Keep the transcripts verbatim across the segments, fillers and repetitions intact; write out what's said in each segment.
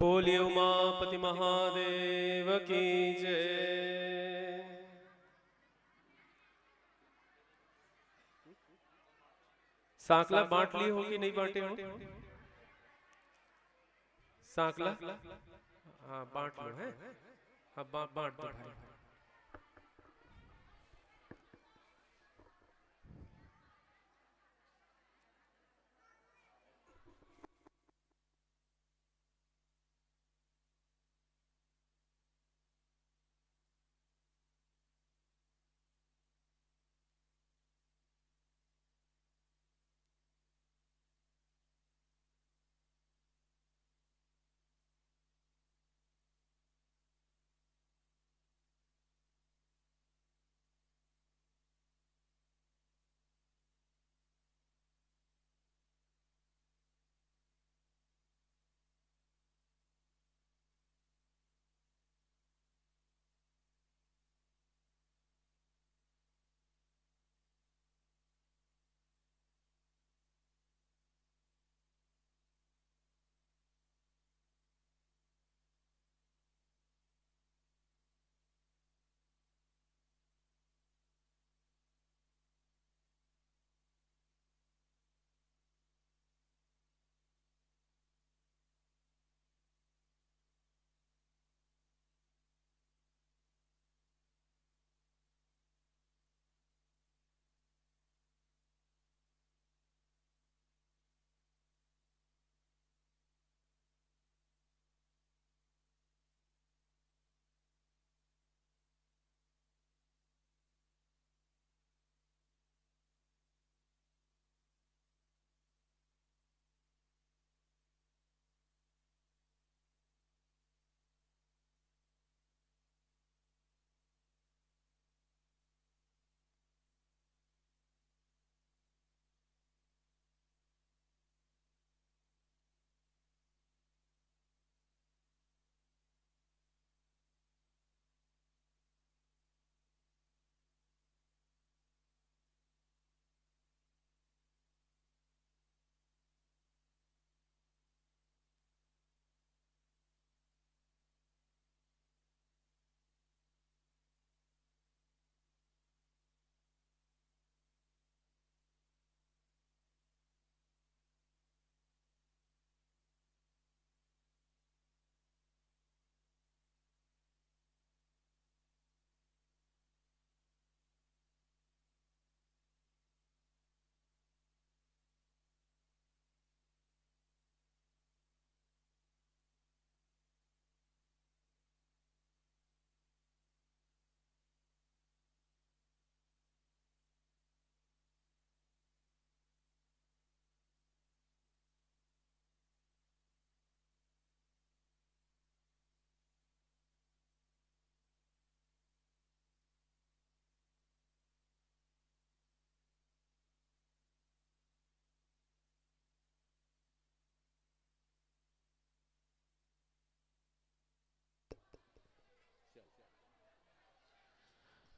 बोलिए उमापति महादेव की जय। सांकला बांट ली हो कि नहीं बांटे हो? सांकला, हाँ, बांट लो, है। हाँ, बा-, बांट दो भाई।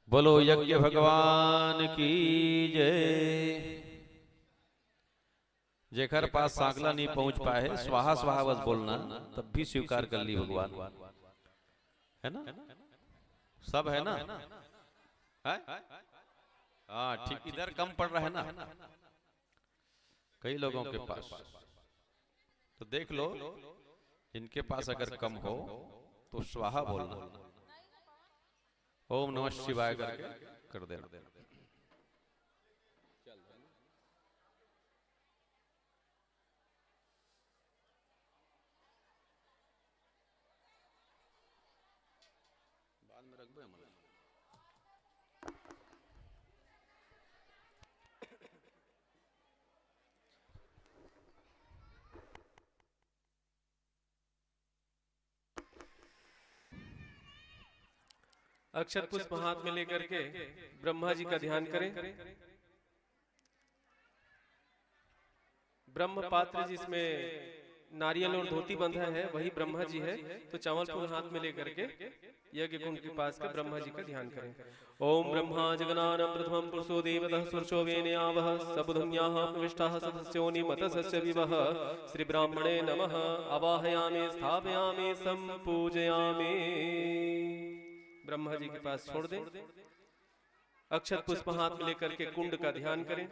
बोलो यज्ञ भगवान की जय। जेकर पास सांकला नहीं पहुंच पाए है, स्वाहा स्वाहा बस बोलना, तब भी स्वीकार कर ली भगवान, है ना? सब है ना? है? हाँ, ठीक, इधर कम पड़ रहा है ना कई लोगों के पास। तो देख लो, इनके पास अगर कम हो तो स्वाहा बोलना, ओम नमः शिवाय करके कर देना। बाद में रखबे हमन। अक्षत पुष्प हाथ में लेकर के ब्रह्मा जी का ध्यान करें। ब्रह्म पात्र जिसमें नारियल और धोती बंधा है, वही ब्रह्मा जी है। तो चावल फूल हाथ में लेकर के यज्ञ कुंड के पास का ब्रह्मा जी का ध्यान करें। ओम ब्रह्मा जगनानम प्रथमम पुरुषो देवतः सुरचो वेनयावः सबुधन्याः प्रविष्टाः सदस्योनि मतसस्य विवः श्री ब्राह्मणे नमः आवाहयामि स्थापयामि संपूजयामि। ब्रह्मा जी के पास छोड़ दें। अक्षत पुष्प हाथ में लेकर के कुंड का ध्यान करें।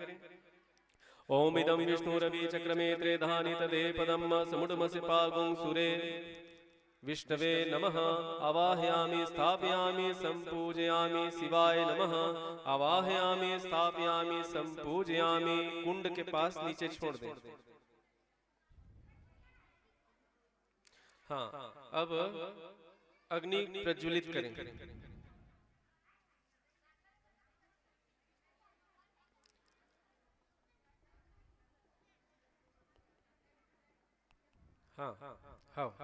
ओम इदम विष्णु रवि चक्रमे त्रेधानि तदे पदम समुडमसि पागुं सुरे विष्णवे नमः आवाहयामि स्थापयामि संपूजयामि शिवाय नमः आवाहयामि स्थापयामि संपूजयामि। कुंड के पास नीचे छोड़ दें। हाँ, अब अग्नि प्रज्वलित करें। हाँ, हाँ।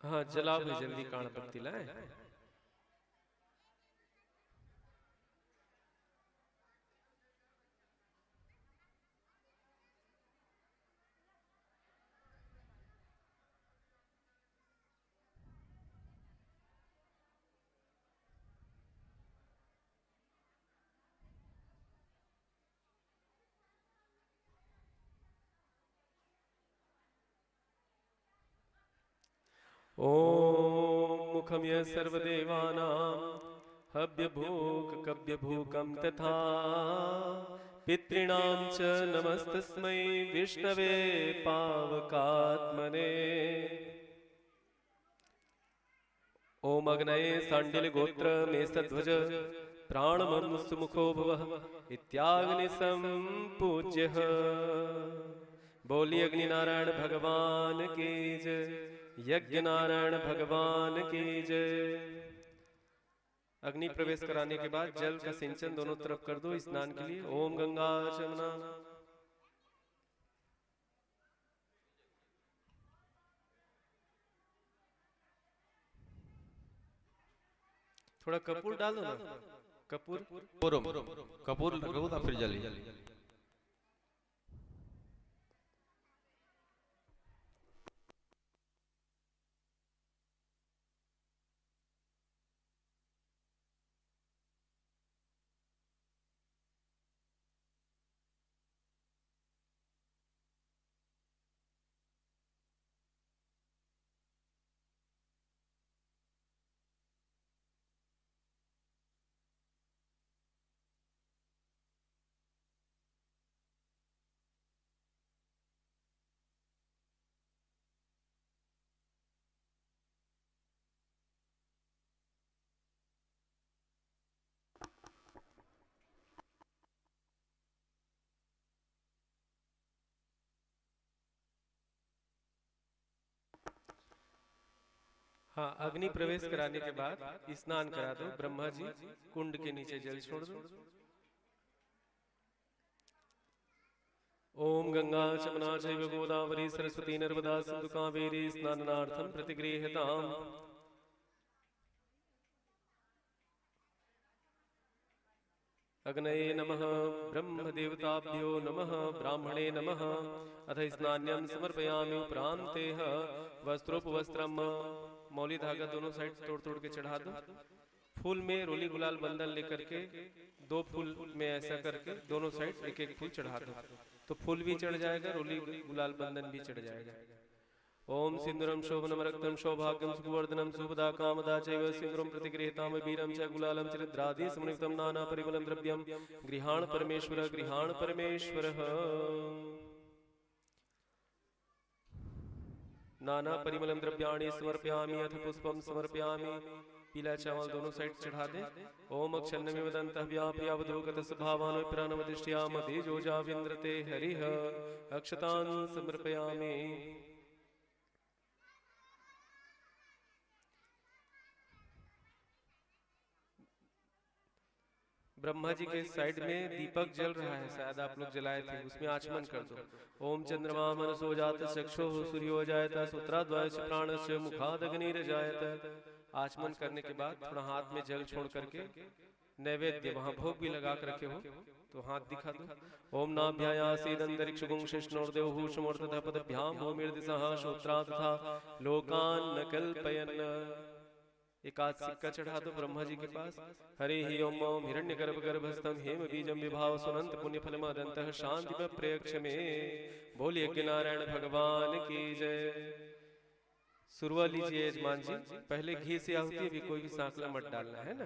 हाँ, जलाओ भी जल्दी कांड पत्ती लाए। ॐ मुखमय सर्वदेवानां हव्यभूककव्यभूकं तथा पितृणां च नमस्तस्मै विष्णवे पावकात्मने। ॐ अग्नये शाण्डिल गोत्र मेषध्वज प्राणमम सुमुखो भव इत्याग्नि संपूज्य। बोली अग्नि नारायण भगवान की जय, यज्ञ नारायण भगवान की जय। अग्नि प्रवेश कराने के बाद जल का सिंचन दोनों तरफ कर दो स्नान के लिए। ओम गंगा चमना। थोड़ा कपूर डाल दो ना, कपूर। कपूर, कपूर लगाओ ना, फिर जली। हाँ, अग्नि प्रवेश कराने के बाद स्नान करा दो ब्रह्मा जी, कुंड के नीचे जल छोड़ दो। ओम गंगा चमना चैव गोदावरी सरस्वती नर्मदा सिंधु कावेरी स्नानार्थम प्रतिगृह्यताम। अग्नये नमः, ब्रह्म देवताभ्यो नमः, ब्राह्मणे नमः। अथ स्नान्यं समर्पयामि। उपरांतेह वस्त्रोपवस्त्रम, मौली धागा दोनों साइड तोड़ तोड़ के चढ़ा दो। फूल में रोली गुलाल बंदन लेकर के दो फूल में ऐसा करके दोनों साइड एक एक फूल चढ़ा दो, तो फूल भी चढ़ जाएगा, रोली गुलाल बंदन भी चढ़ जाएगा। ओम सिंदूरम शोभनम रक्तम सौभाग्यम सुवर्धनम सुभदा कामदा चैव सिंदूरम प्रतिगृह्यताम वीरम च गुलालम चरिद्रादि समन्वितम नाना परिमलम द्रव्यम। गृहाण परमेश्वर, गृहाण परमेश्वर। नाना परिमलम द्रव्याणि समर्पयामि अथ पुष्पम समर्पयामि। पीला चावल दोनों साइड चढ़ा दे। ओम अक्षन्नमिव दंतः व्याप्य अवधूतगतस्वभावान् विप्रानवतिष्ठयाम तेजोजाविंद्रते हरिः। अक्षतान् समर्पयामि। ब्रह्मा जी के साइड में दीपक जल रहा है, शायद आप लोग जलाए थे, उसमें आचमन कर दो। ओम चंद्रमा मनसो जात चक्षुः सूर्यो जायत सूत्राद्वायुश्च प्राणश्च मुखादग्निर्जायत। आचमन करने के बाद थोड़ा हाथ में जल छोड़ करके नैवेद्य, वहां भोग भी लगा के रखे हो तो हाथ दिखा दो। ओम नाभ्यायासीदंतरिक्षगुं शिश्नोर्देवहूषमोर्धतः पदभ्यां भूमिर्दिशः श्रोत्रा तथा लोकान्न कल्पयन्। एक आध सिक्का चढ़ा दो ब्रह्मा जी के पास। हरि ही ओम ओम हिरण्य गर्भ गर्भस्थम हेम बीजम विभाव सुनंत पुण्य फलम अदंत शांति प्रयक्ष में। बोल यज्ञ नारायण भगवान की जय। सुरवा लीजिए यजमान जी, पहले घी से आहुति, अभी कोई भी सांकला मत डालना है ना।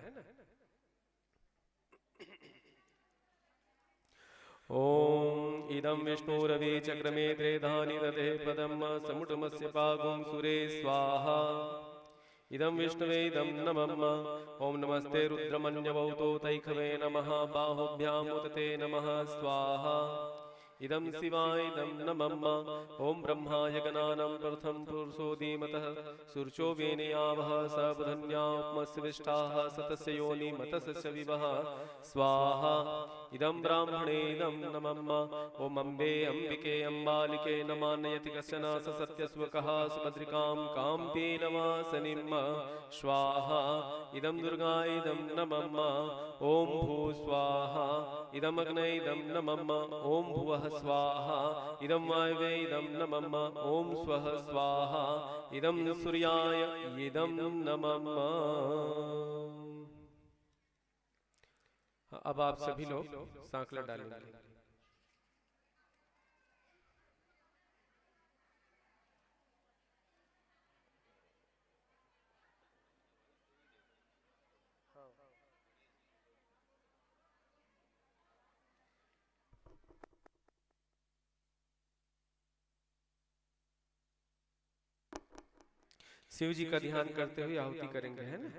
ओम इदं विष्णुरवि चक्रमे त्रेधानि दधे पदम समुटमस्य पागुं सुरे स्वाहा। इदं विष्णवे इदं नमम। ओम नमस्ते रुद्रमन्यवौतो तैखवे नमः बाहुभ्यामुतते नमः स्वाहा। इदं शिवाय इदं नमम। ओम ब्रह्माय गणानं प्रथम पुरुषो धीमतः सूर्यो वेनयावः सपधन्या उपमस्य विष्टाः सतस्य योनि मतसस्य विवः स्वाहा। इदं ब्राह्मणे इदं नमम। ओम अम्बे अम्बिके अम्बालिके नमान्यति कश्चन स सत्यस्वकः सुभद्रिकां काम्पीनवासनिम स्वाहा। इदं दुर्गा इदं नमम। ओम भू स्वाहा। इदं अग्ने इदं नमम। ओम भुवः स्वाहा। इदं वायवे इदं नमम। ओम स्वः स्वाहा। इदं सूर्याय इदं नमम। हाँ, अब आप सभी लोग सांकला डालेंगे। शिव जी का ध्यान करते हुए आहुति करेंगे, है ना?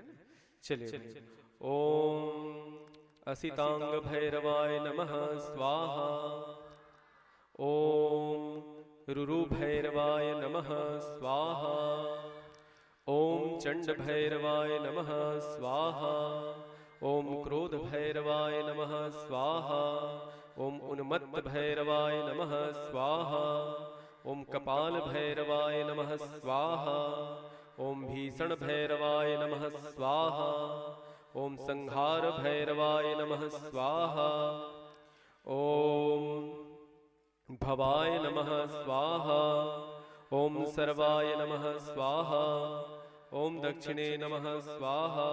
चलिए भाई। ओम असितांग भैरवाय नमः स्वाहा। ओम रुरु भैरवाय नमः स्वाहा। ओम चंड भैरवाय नमः स्वाहा। ओम क्रोध भैरवाय नमः स्वाहा। ओम उन्मत्त भैरवाय नमः स्वाहा। ओम कपाल भैरवाय नमः स्वाहा। ओम भीषण भैरवाय नमः स्वाहा। ओम संहार भैरवाय नमः स्वाहा। ओम भवाय नमः स्वाहा। ओम सर्वाय नमः स्वाहा। ओम दक्षिणे नमः स्वाहा।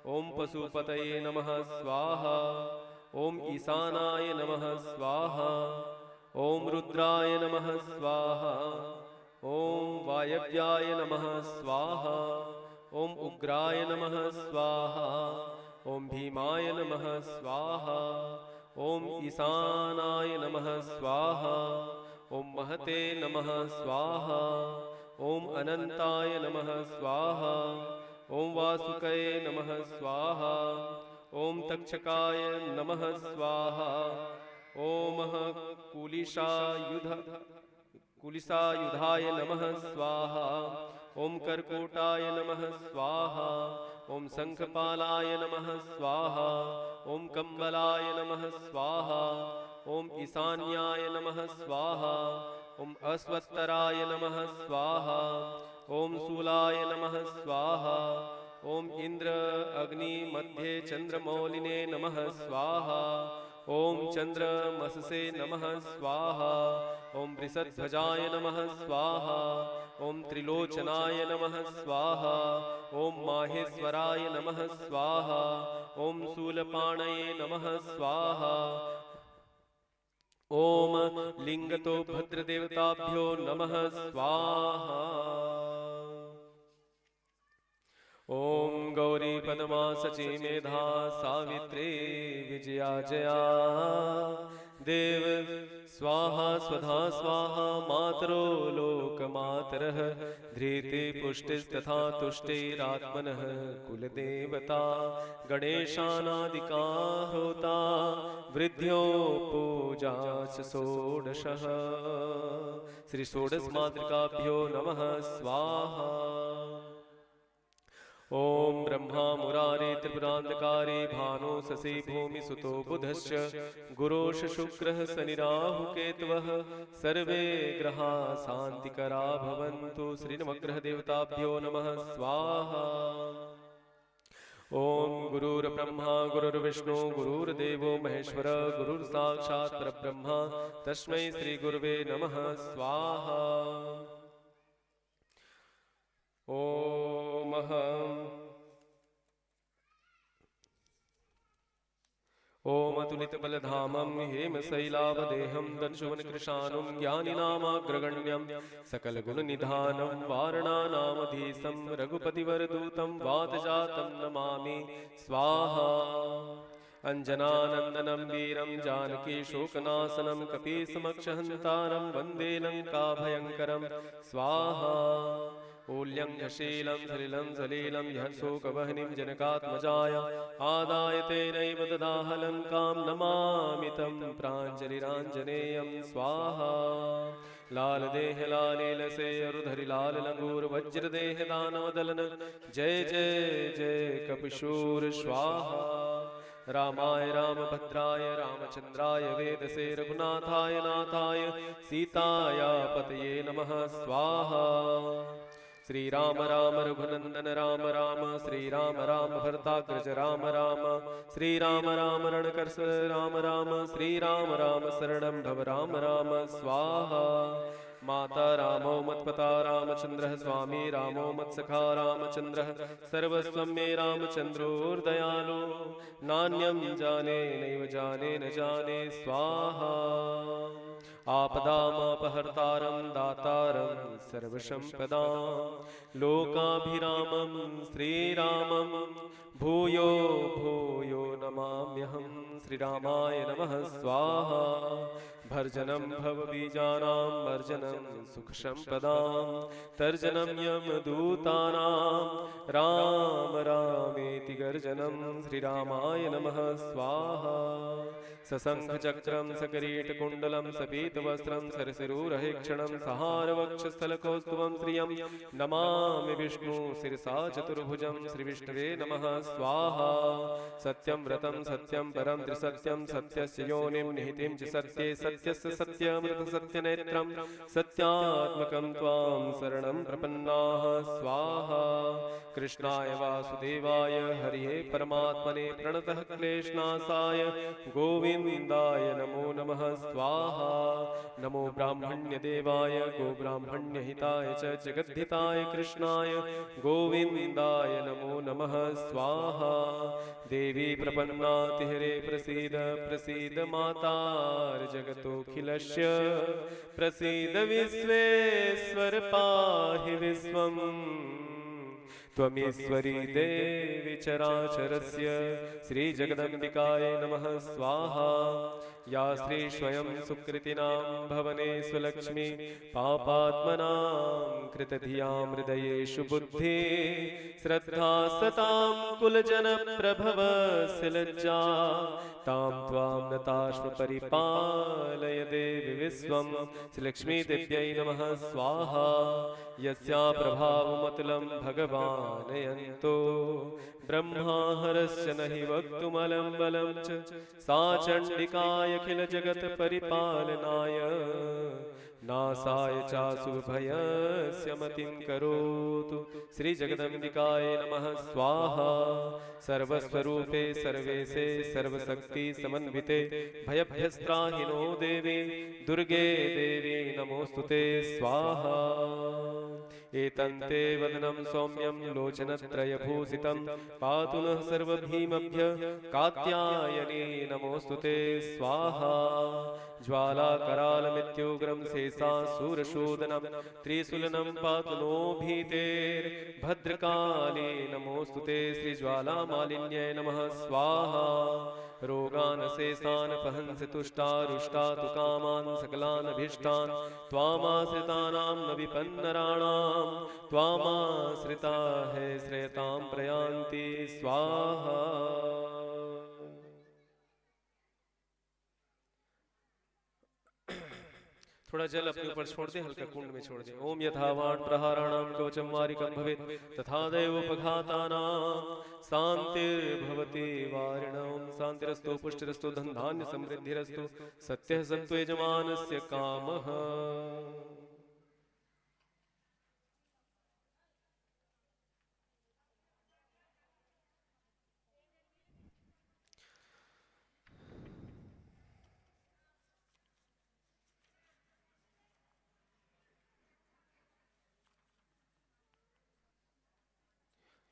ओम पशुपतये नमः स्वाहा। ओम ईशानाय नमः स्वाहा। ओम रुद्राय नमः स्वाहा। ओम वायव्याय नमः स्वाहा। ओम उग्राय नमः स्वाहा। ओम भीमाय नमः स्वाहा। ओम ईशानाय नमः स्वाहा। ओम महते नमः स्वाहा। ओम अनंताय नमः स्वाहा। ओम वासुकये नमः स्वाहा। ओम तक्षकाय नमः स्वाहा। ओम कुलिशायुध कुलिशायुधाय नमः स्वाहा। ओम कर्कोटाय नमः स्वाहा। ओम शंखपालाय नमः स्वाहा। ओम कंबलाय नमः स्वाहा। ओम ईशान्याय नमः स्वाहा। ओम अश्वत्थराय नमः स्वाहा। ओम शूलाय नमः स्वाहा। ओम इंद्र अग्नि मध्ये चंद्रमौलिने नमः स्वाहा। ओम चंद्रमससे नमः स्वाहा। ओम वृषध्वजाय नमः स्वाहा। ओम त्रिलोचनाय नमः स्वाहा। ओम माहेश्वराय नमः स्वाहा। ओम शूलपाणये नमः स्वाहा। ओम लिंगतो भद्रदेवताभ्यो नमः स्वाहा। ओम गौरी पद्मा शची मेधा सावित्री विजया जया देव स्वाहा स्वधा स्वाहा मातरो लोकमातरः धृति पुष्टिस्तथा तुष्टिरात्मनः कुलदेवता गणेशानादिका होता वृद्ध्यो पूजा च षोडशः। श्री षोडश मातृकाभ्यो नमः स्वाहा। ॐ ब्रह्मा मुरारी त्रिपुरांधकारी भानु शशि भूमि सुतो बुधश्च गुरोश शुक्रः शनि राहु केतवः सर्वे ग्रहा शांतिकरा भवन्तु। श्री नवग्रह देवताभ्यो नमः स्वाहा। ॐ गुरुर्ब्रह्मा गुरुर्विष्णु गुरुर्देवो महेश्वर गुरुर्साक्षात् परब्रह्म तस्मै श्री गुरुवे नमः स्वाहा। ॐ अहं ॐ अतुलितबलधामं हेमशैलावदेहं दंशुवनकृशानुं ज्ञानिनामाग्रगण्यं सकलगुणनिधानं वारणानामधीशं रघुपतिवरदूतं वातजातं नमामि स्वाहा। अञ्जनानन्दनं वीरं जानकीशोकनाशनं कपीशमक्षहन्तारं वन्दे लङ्काभयङ्करं स्वाहा। उल्लङ्घ्य शीलं सलिलं सलीलं यः शोकवह्निं जनकात्मजाय आदाय तेनैव ददाह लङ्कां नमामि तं प्राञ्जलिराञ्जनेयं स्वाहा। लाल देह लाली लसे अरु धरि लाल लंगूर वज्र देह दानव दलन जय जय जय कपिशूर स्वाहा। रामाय रामभद्राय रामचंद्राय वेदसे रघुनाथाय नाथाय सीताया पतये नमः स्वाहा। श्री राम राम रघुनंदन राम राम श्री राम राम भरताग्रज राम राम श्री राम राम रणकर्ष राम राम श्री राम राम शरणं भव राम राम स्वाहा। माता रामो मत्पता रामचंद्रः स्वामी रामो मत्सखा रामचंद्रः सर्वस्वं मे रामचंद्रोर्दयालु नान्यं जाने नैव जाने न जाने स्वाहा। आपदामापहर्तारं दातारं सर्वसम्पदां लोकाभिरामं श्रीरामं भूयो भूयो नमाम्यहं श्रीरामाय नमः स्वाहा। भर्जनं भवबीजानां मर्जनं सुखसम्पदां तर्जनं यमदूतानां राम रामेति गर्जनं श्रीरामाय नमः स्वाहा। सशङ्खचक्रं सकिरीटकुण्डलं सपीतवस्त्रं सरसिरूरहिक्षणं सहारवक्षस्थलकौस्तुभं श्रियं नमामि विष्णु शिरसा चतुर्भुजं श्रीविष्णवे नमः स्वाहा। सत्यं व्रतं सत्यं परं त्रिसत्यं सत्यस्य योनिं निहितिं च सत्ये सत्यस्य सत्यमृतसत्यनेत्रं सत्यात्मकं त्वां शरणं प्रपन्नाः स्वाहा। कृष्णाय वासुदेवाय हरये परमात्मने प्रणतः क्लेशनाशाय गोविन्दाय नमो नमः स्वाहा। नमो ब्राह्मण्यदेवाय गोब्राह्मण्यहिताय च जगद्धिताय कृष्णाय गोविन्दाय नमो नमः स्वाहा। देवी प्रपन्नातिहरे प्रसीद प्रसीद मातार्जगतोऽखिलस्य प्रसीद विश्वेश्वर पाहि विश्वम्। त्वमीश्वरी देवी चराचरस्य श्रीजगदम्बिकायै नमः स्वाहा। या श्री स्वयं सुकृतिनां भवनेषु लक्ष्मी पापात्मनां कृतधियां हृदयेषु बुद्धि श्रद्धा सतां कुलजनप्रभवस्य लज्जा तां त्वां नतास्म परिपालय देवि विश्वं। श्री लक्ष्मी देव्यै नमः स्वाहा। यस्या प्रभावमतुलं भगवानयन्तो ब्रह्मा हरश्च न हि वक्तुमलं बलं च सा चण्डिकायखिलजगत्परिपालनाय नाशाय चाशुभभयस्य मतिं करोतु। श्रीजगदम्बिकायै नमः स्वाहा। सर्वस्वरूपे सर्वेशे सर्वशक्तिसमन्विते भयभ्यस्त्राहि नो देवि दुर्गे देवि नमोऽस्तु ते स्वाहा। एतं ते वदनं सौम्यं लोचनत्रयभूषितं पातु नः सर्वभीमभ्यः कात्यायनी नमोऽस्तु ते स्वाहा। ज्वालाकरालमित्युग्रं शेषासुरशोधनं त्रिशूलनं पातु नो भीतेर्भद्रकाली नमोऽस्तु ते श्रीज्वालामालिन्यै नमः स्वाहा। रोगानशेषानपहंसि तुष्टारुष्टा तु कामान् सकलानभीष्टान् त्वामाश्रितानां न विपन्नराणां त्वामाश्रिता हे श्रेयतां प्रयान्ति स्वाहा। थोड़ा जल अपने ऊपर छोड़ दे, हल्का कुंड में छोड़ दे। ओम यथा बाण प्रहाराणाम कवचम वारिकम भवेत, तथा दैवोपघातानाम शांतिर्भवति वारिणाम। शांतिरस्तु, पुष्टिरस्तु, धन धान्य समृद्धिरस्तु, सत्यः सत्त्व यजमानस्य कामः।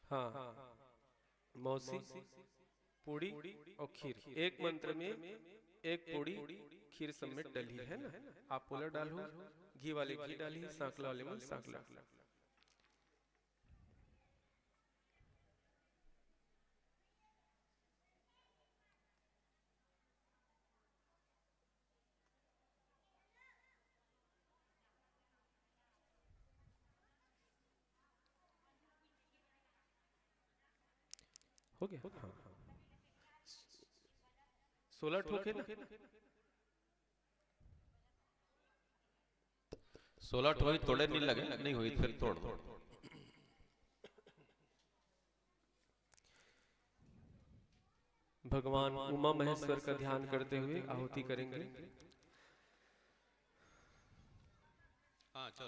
हाँ, मौसी, पूड़ी और खीर, एक मंत्र में एक पूड़ी खीर समेत डलही, है ना? आप पोला डालहू, घी वाले घी डालही, सांकला वाले मन सांकला। हो गया? हाँ। सोलह ठोके ना? सोलह ठो ही तोड़े नहीं लगे, नहीं हुई, फिर तोड़ दो। भगवान उमा महेश्वर का ध्यान करते हुए आहुति करेंगे।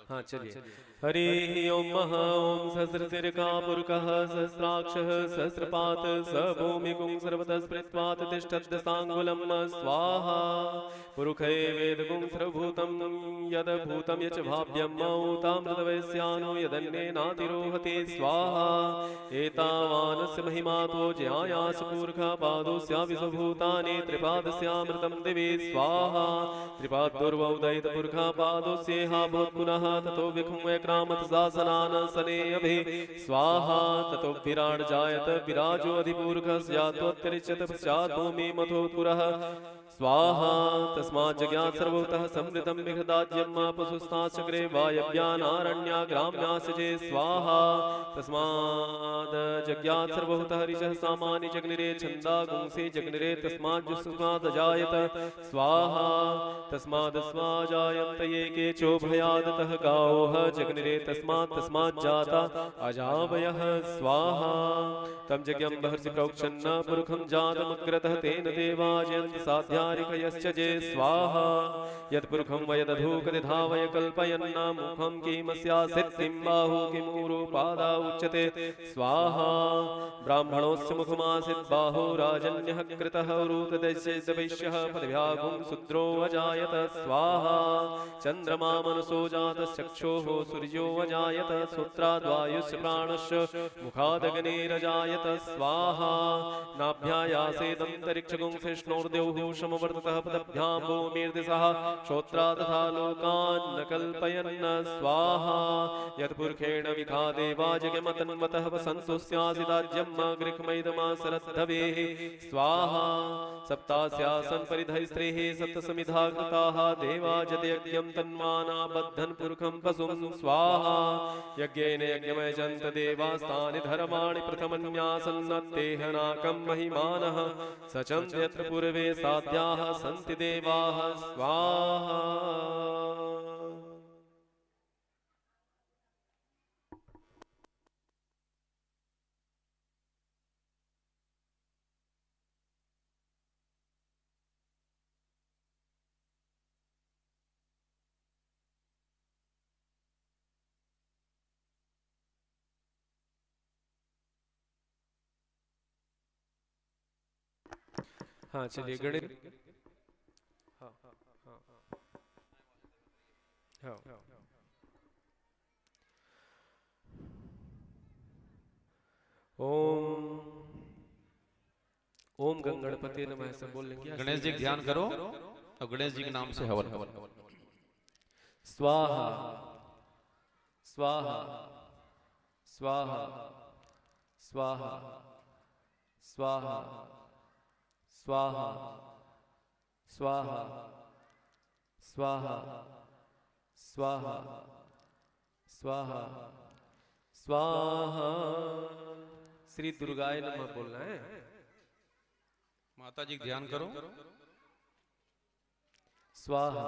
हाँ, चलिए। हरि ओम। मह ओम सहस्रशीर्षः पुरुषः सहस्राक्षः सहस्रपाद स भूमिगुं सर्वतः स्मृत्वा तिष्ठद्दशांगुलं स्वाहा। पुरुषैवेदगुं सर्वभूतं यद्भूतं यच्च भाव्यं ऊतामृतवयस्यानो यदन्नेनातिरोहति स्वाहा। एतावानस्य महिमातो ज्यायाश्च पुरुषपादोऽस्याविश्वभूतानि त्रिपादस्यामृतं दिवि स्वाहा। त्रिपादोर्वा उदयतपुरुषपादोऽस्येहाभवत् पुनः ततो विखं वैक्रामतशासनानशने अभि स्वाहा। ततो विराट् जायत विराजोऽधिपुरुषस्यात्वतिरिच्यत पश्चाद्भूमिमथोत्पुरः स्वाहा। तस्माज्जज्ञात् सर्वभूतः समृतं विघ्नदाज्यं पशुस्ताश्चक्रे वायव्यानारण्याग्राम्याश्च जे स्वाहा। तस्माज्जज्ञात् सर्वभूतः ऋचः सामानि जज्ञिरे छन्दागुंसि जज्ञिरे तस्माज्जुषस्मादजायत स्वाहा। तस्मादस्माजायन्त ये केचोभयादतः गावोह जज्ञिरे तस्मात् तस्माज्जाता अजावयः स्वाहा। तं यज्ञं बर्हिषि प्रोक्षन्नः पुरुषं जातमग्रतः तेन देवा जयन्ति साध्या ऋषयश्च जे स्वाहा। यत्पुरुषं वा यदधोगतिर्धावय कल्पयन्नमुखं किमस्यासित्किं बाहू किमूरू पादा उच्यते स्वाहा। ब्राह्मणोऽस्य मुखमासीद्बाहू राजन्यः कृतः उरू तदस्यैतद्वैश्यः पदभ्यागुं शूद्रो अजायत स्वाहा। चन्द्रमा मनसो जातश्चक्षोः सूर्यो अजायत श्रोत्राद्वायुश्च प्राणश्च मुखादग्निरजायत स्वाहा। नाभ्यामासीदन्तरिक्षगुंसिष्णोर्द्यौः समवर्ततः पदभ्यां भूमिर्दिशः श्रोत्रा तथा लोकान्न कल्पयन्नः स्वाहा। यत्पुरुषेण विद्धा देवा यज्ञमतन्वतः वसन्तोऽस्यासीदाज्यं गृहमैदमासरद्धवेः स्वाहा। सप्तास्यासन् परिधैस्त्रिः सप्त समिधा कृताः देवा जतयज्ञं तन्वानाबद्धन् पुरुषं पशुं स्वाहा। यज्ञेन यज्ञमयजन्त देवास्तानि धर्माणि प्रथमन्यासन्नत्तेह नाकं महिमानः सचन्त यत्र पूर्वे साध्याः सन्ति देवाः स्वाहा। हाँ, चलिए, गणेश। हाँ, हाँ, हाँ। ओम, ओम गंगणपते नमः, ऐसा बोल लेंगे। गणेश जी ध्यान करो और गणेश जी के नाम से हवन। स्वाहा, स्वाहा, स्वाहा, स्वाहा, स्वाहा, स्वाहा, स्वाहा, स्वाहा, स्वाहा, स्वाहा, स्वाहा। श्री दुर्गाय नमः बोलना है। माता जी ध्यान करो। स्वाहा,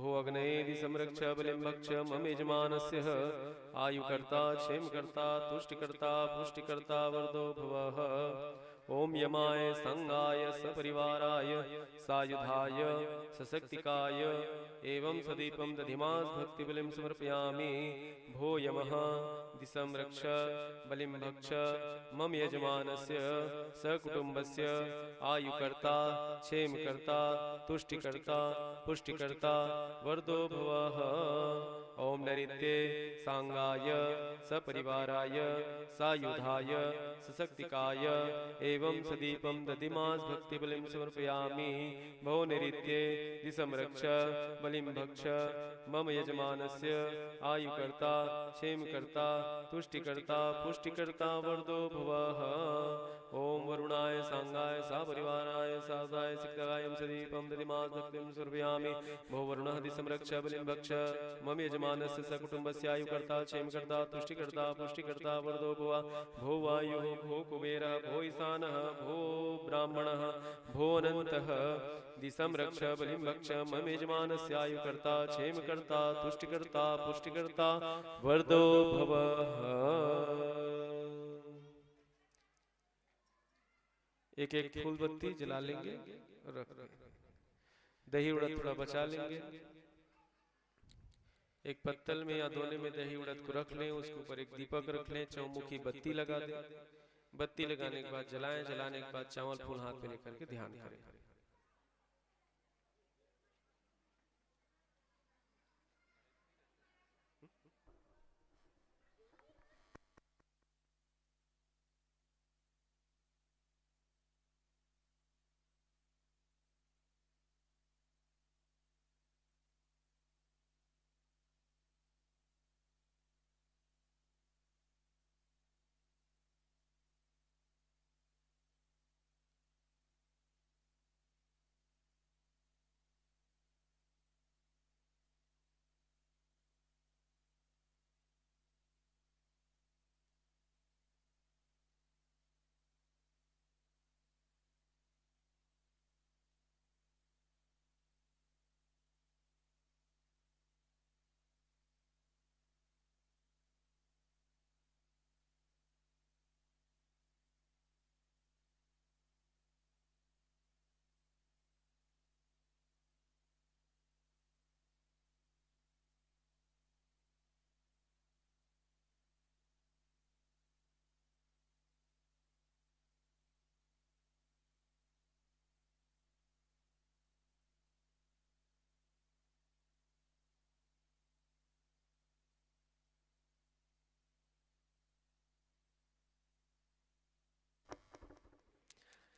भो अग्नये दिसं रक्ष बलिं भक्ष मम यजमानस्य आयुकर्ता क्षेमकर्ता तुष्टिकर्ता पुष्टिकर्ता वरदो भवः। ॐ यमाय सांगाय सपरिवाराय सायुधाय सशक्तिकाय एवं सदीपं दधिमास भक्तिबलिं समर्पयामि। भो यमः दिसं रक्ष बलिं भक्ष मम यजमानस्य सकुटुम्बस्य आयुकर्ता क्षेमकर्ता तुष्टिकर्ता पुष्टिकर्ता वरदो भवः। ॐ नैऋत्ये सांगाय सपरिवाराय सायुधाय सशक्तिकाय एवं सदीपं दधिमास भक्तिबलिं समर्पयामि। भो नैऋत्ये दिसं रक्ष बलिं भक्ष मम यजमानस्य आयुकर्ता क्षेमकर्ता तुष्टिकर्ता पुष्टिकर्ता वरदो भवः। ॐ वरुणाय सांगाय सपरिवाराय सायुधाय सशक्तिकाय एवं सदीपं दधिमास भक्तिं समर्पयामि। भो वरुणः दिसं रक्ष बलिं भक्ष मम यजमानस्य सकुटुम्बस्य आयुकर्ता क्षेमकर्ता तुष्टिकर्ता पुष्टिकर्ता वरदो भव। भो वायुः भो कुबेरः भो ईशानः भो ब्राह्मणः भो अनन्तः दिसं रक्ष बलिं भक्ष मम यजमानस्य आयुकर्ता क्षेमकर्ता तुष्टिकर्ता पुष्टिकर्ता वरदो भवः। एक एक फूल बत्ती जला लेंगे, रख देंगे। दही उड़द थोड़ा बचा लेंगे। एक पत्तल में या दोने में दही उड़द को रख लें, उसके ऊपर एक दीपक रख लें, चौमुखी बत्ती लगा दें। बत्ती लगाने के बाद जलाएं, जलाने के बाद चावल फूल हाथ में लेकर के ध्यान करें।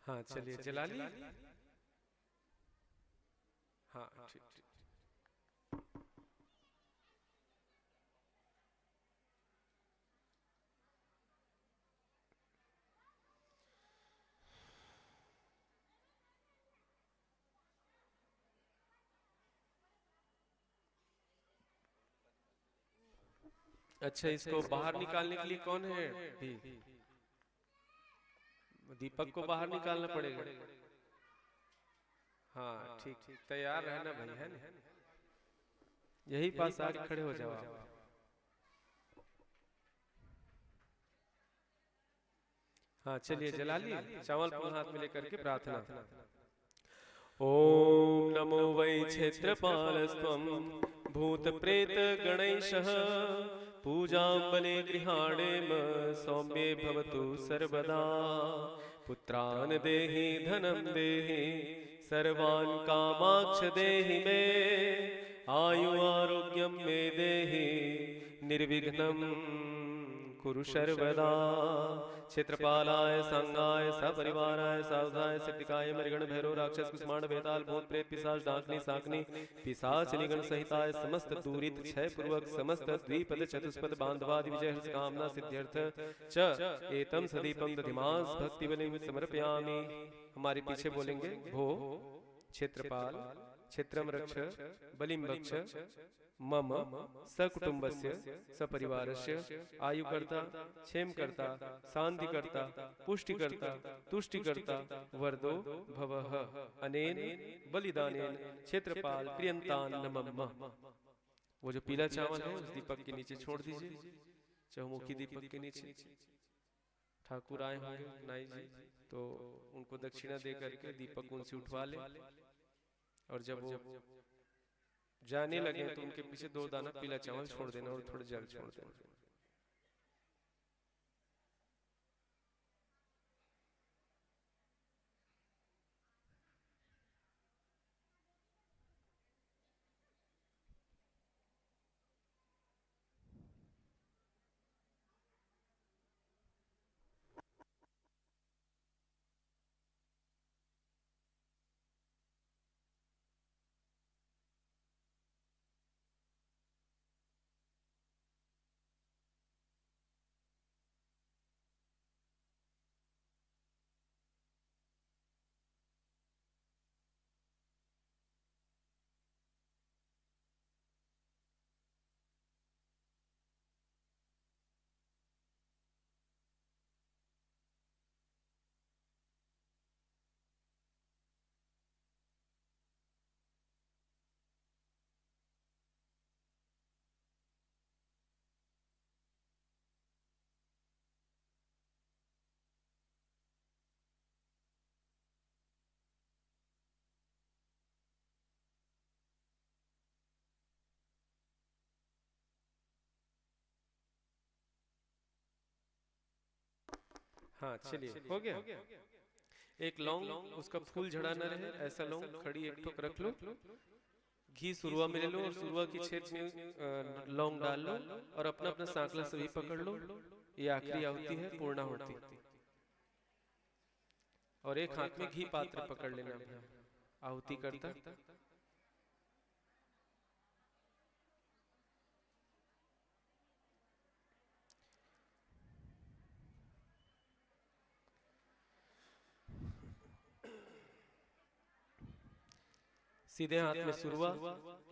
हाँ, चलिए, जला ली। हाँ, ठीक, ठीक। अच्छा, इसको बाहर निकालने के लिए कौन है? भी दीपक को बाहर निकालना पड़ेगा। हाँ, ठीक, ठीक, तैयार रहना भाई, है ना? यही पास आके खड़े हो जाओ आप। हाँ, चलिए, जला लिए। चावल फूल हाथ में लेकर के प्रार्थना। ॐ नमो वै क्षेत्रपालस्त्वं भूतप्रेतगणैशः। पूजां बले गृहाणेम सौम्ये भवतु सर्वदा। पुत्रान् देहि धनं देहि सर्वान् कामाक्ष देहि मे। आयु आरोग्यं मे देहि निर्विघ्नं कुरु सर्वदा। क्षेत्रपालाय सांगाय सपरिवाराय सायुधाय शक्तिकाय मरिगण भैरव राक्षस कुष्मांड बेताल भूत प्रेत पिशाच डाकनी साकनी पिशाच निगण सहिताय समस्त दूरित क्षय पूर्वक समस्त द्विपद चतुष्पद बांधवादि विजय हर्ष कामना सिद्ध्यर्थ च एतं सदीपं दधिमास भक्ति बलिं समर्पयामि। हमारे पीछे बोलेंगे, भो क्षेत्रपाल क्षेत्रम रक्ष बलिम भक्ष मम सकुटुम्बस्य सपरिवारस्य आयुकर्ता क्षेमकर्ता शांतिकर्ता पुष्टिकर्ता तुष्टिकर्ता वरदो भवः। अनेन बलिदानेन क्षेत्रपाल प्रियंतान नमम्म। वो जो पीला चावल है, उस दीपक के नीचे छोड़ दीजिए, चहुमुखी दीपक के नीचे। ठाकुर आए होंगे, नाई जी, तो उनको दक्षिणा दे करके दीपक उनसे उठवा ले। और जब वो जाने लगे, तो उनके पीछे दो दाना पीला चावल छोड़ देना और थोड़ा जल छोड़ देना। हाँ, चलिए, हो गया। एक लौंग, उसका फूल झड़ा न रहे, ऐसा लौंग खड़ी एक ठोक रख लो। घी सुरुआ में ले लो और सुरुआ की छेद में, अ, लौंग डाल लो और अपना अपना सांकला सभी पकड़ लो। ये आखिरी आहुति है, पूर्णाहुति। और एक हाथ में घी पात्र पकड़ लेना भैया, आहुति करता। सीधे हाथ में सुरुआ,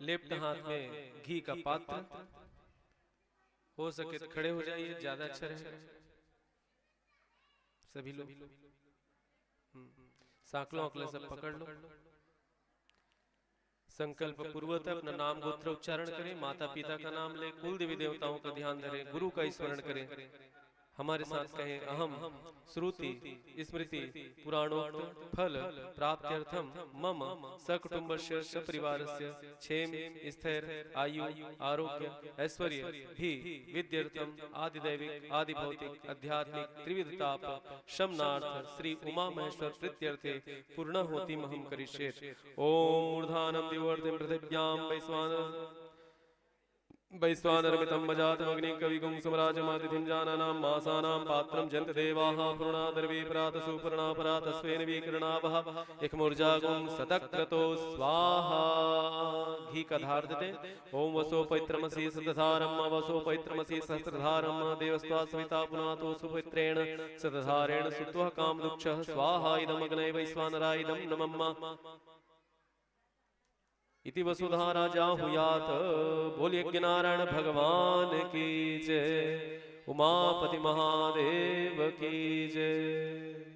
लेफ्ट हाथ में घी का पात्र। हो सके तो खड़े हो जाइए, ज्यादा अच्छा रहेगा। सभी लोग, हम्म, सांकलों आंकलों सब पकड़ लो। संकल्प पूर्वक अपना नाम गोत्र उच्चारण करें, माता पिता का नाम ले, कुल देवी देवताओं का ध्यान धरें, गुरु का स्मरण करें। हमारे साथ कहें, अहम श्रुति स्मृति पुराणोक्त फल प्राप्त्यर्थम मम सकुटुम्बस्य सपरिवारस्य क्षेम, स्थैर्य, आयु, आरोग्य, ऐश्वर्य भी विद्यर्थम आदिदैविक आदिभौतिक आध्यात्मिक त्रिविध ताप शमनार्थ श्री उमा महेश्वर प्रीत्यर्थे पूर्णाहुतिमहं करिष्ये। ओम मूर्धानं दिवोर्ध्वं पृथिव्यां वैश्वान वैश्वानरमितं मजातमग्निं कविगुं सुमराजमातिथिं जानानां मासानां पात्रं जन्त देवाः पूर्णादर्वी परातसुपर्णा परातस्वेन वीकरणावः इखमुर्जागुं सतक्रतो स्वाहा। घी का धार देते। ओम वसो पवित्रमसि सतधारम वसो पवित्रमसि सहस्त्रधारम देवस्त्वा सविता पुनातो सुपवित्रेण सतधारेण सुत्वः कामदुक्षः स्वाहा इदमग्नये वैश्वानराय इदं नमम्म। इति वसुधारा जाहुयात। बोल यज्ञ नारायण भगवान की जय, उमापति महादेव की जय।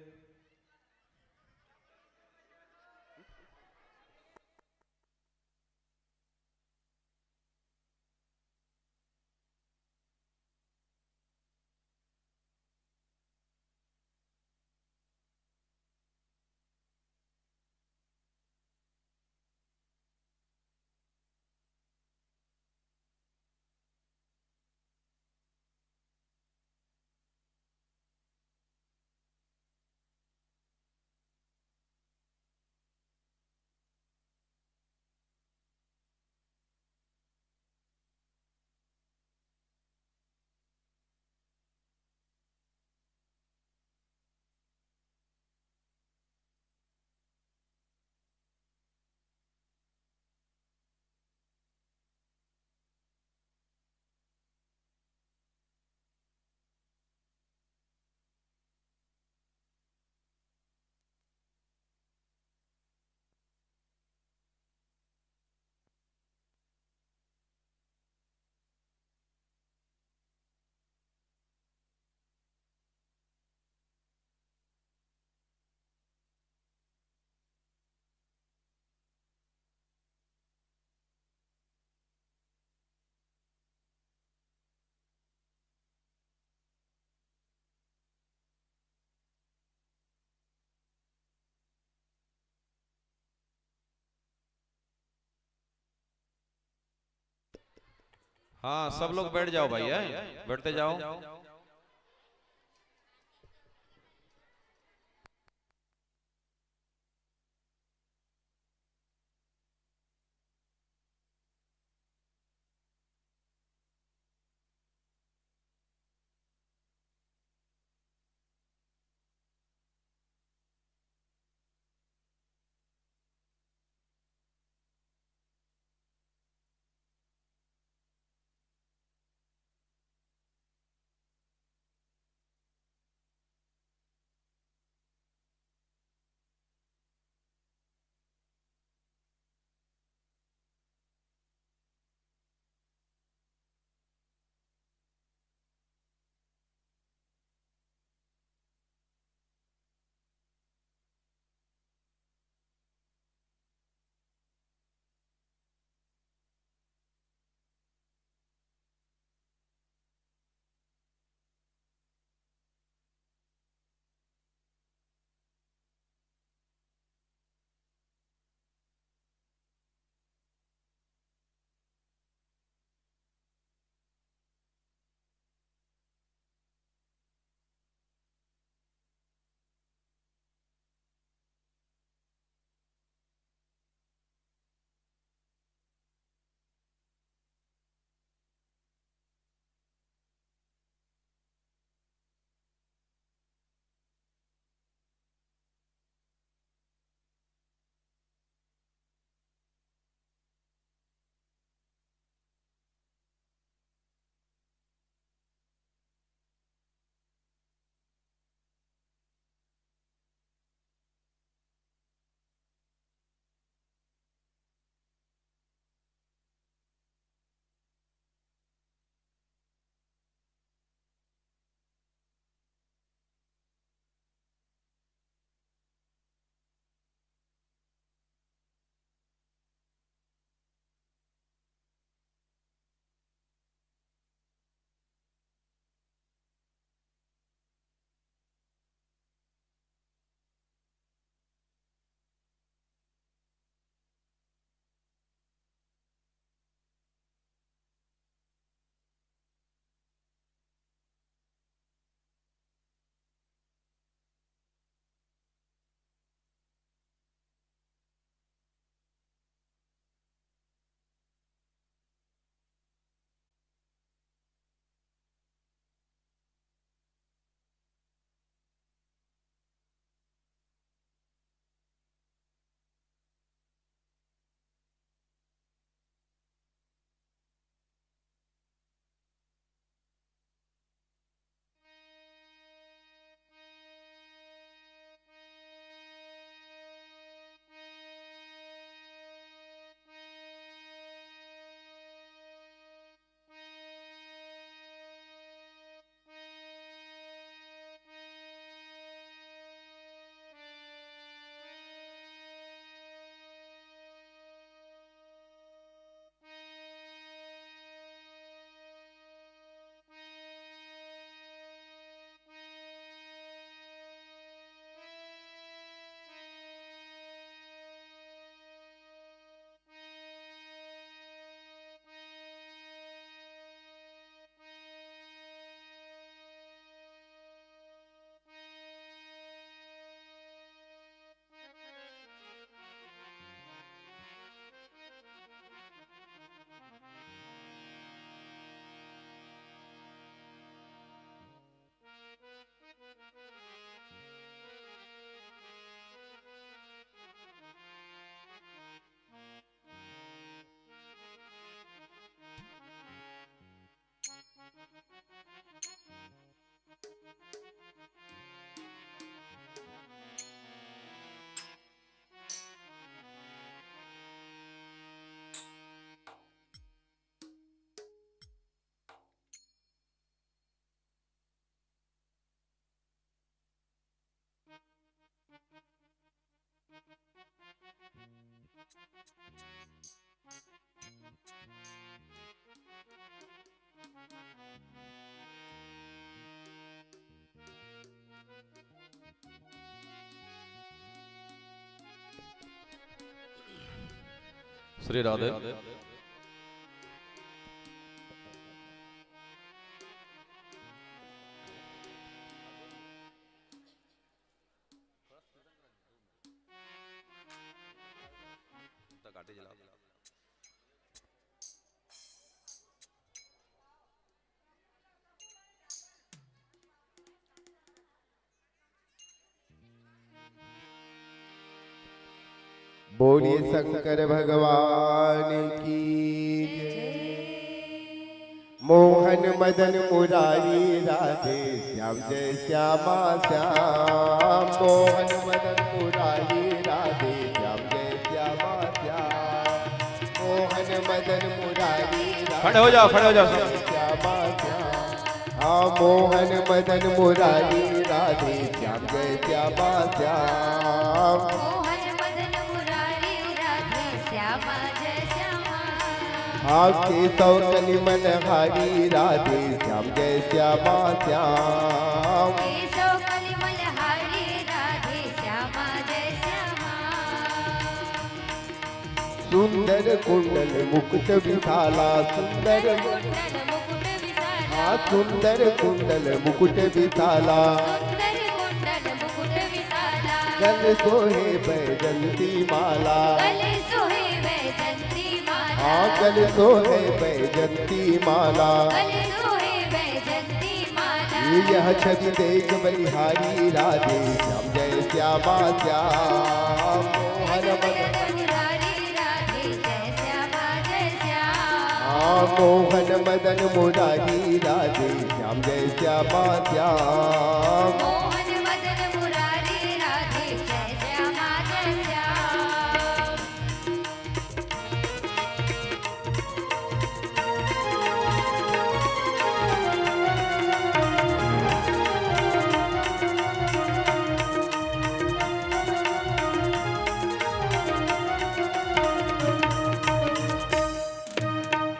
हाँ, सब लोग बैठ जाओ भाई, हैं? बैठते जाओ। श्री राधे। बोलिए शंकर भगवान की जय। मोहन मदन मुरारी राधे श्याम जय श्यामा श्याम। मोहन मदन मुरारी राधे श्याम जय श्यामा श्याम। मोहन मदन मुरारी राधे खड़े हो जाओ, खड़े हो जाओ। श्यामा श्याम। हाँ, मोहन मदन मुरारी राधे श्याम जय श्यामा श्याम। मोहन मदन मुरारी राधे श्यामा जय श्यामा। हाँ, केशव कलिमलहारी राधे श्याम जय श्यामा श्याम। केशव कलिमलहारी राधे श्यामा जय श्यामा। सुंदर कुंडल मुकुट विशाला, सुंदर कुंडल मुकुट विशाला। हाँ, सुंदर कुंडल मुकुट विशाला। सुंदर कुंडल मुकुट विशाला। गल सोहे बैजंती माला। गल सोहे बैजंती माला। हाँ, गल सोहे बैजंती माला। गल सोहे बैजंती माला। यह छवि देख बलिहारी राधे श्याम जय श्यामा श्याम। मोहन मदन मुरारी राधे जय श्यामा जय श्याम। हाँ, मोहन मदन मुरारी राधे श्याम जय श्यामा श्याम। मोहन मदन मुरारी राधे जय श्यामा जय श्याम।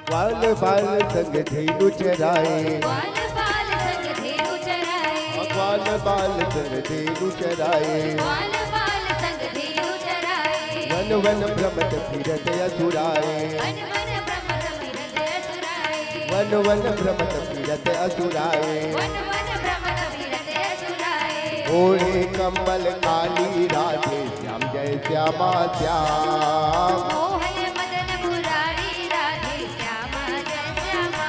ग्वाल बाल संग धेनु चराए। ग्वाल बाल संग धेनु चराए। ग्वाल बाल संग धेनु चराए। ग्वाल बाल संग धेनु चराए। वन वन भ्रमत फिरत असुराए। वन वन भ्रमत फिरत असुराए। वन वन भ्रमत फिरत असुराए। वन वन भ्रमत फिरत असुराए। ओढ़े कंबल काली राधे श्याम जय श्यामा श्याम। मोहन मदन मुरारी राधे श्यामा जय श्यामा।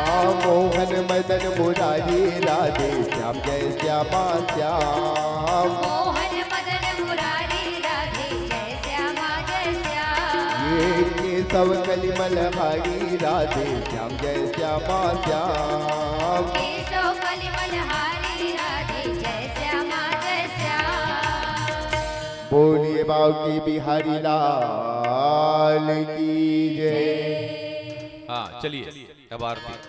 हाँ, मोहन मदन मुरारी राधे श्याम जय श्यामा श्याम। मोहन मदन मुरारी राधे जय श्यामा जय श्याम। ये केशव कलिमलहारी राधे श्याम जय श्यामा श्याम। केशव कलिमलहारी राधे जय श्यामा जय श्याम। बोलिए बांके बिहारी लाल की जय। हाँ, चलिए, अब आरती।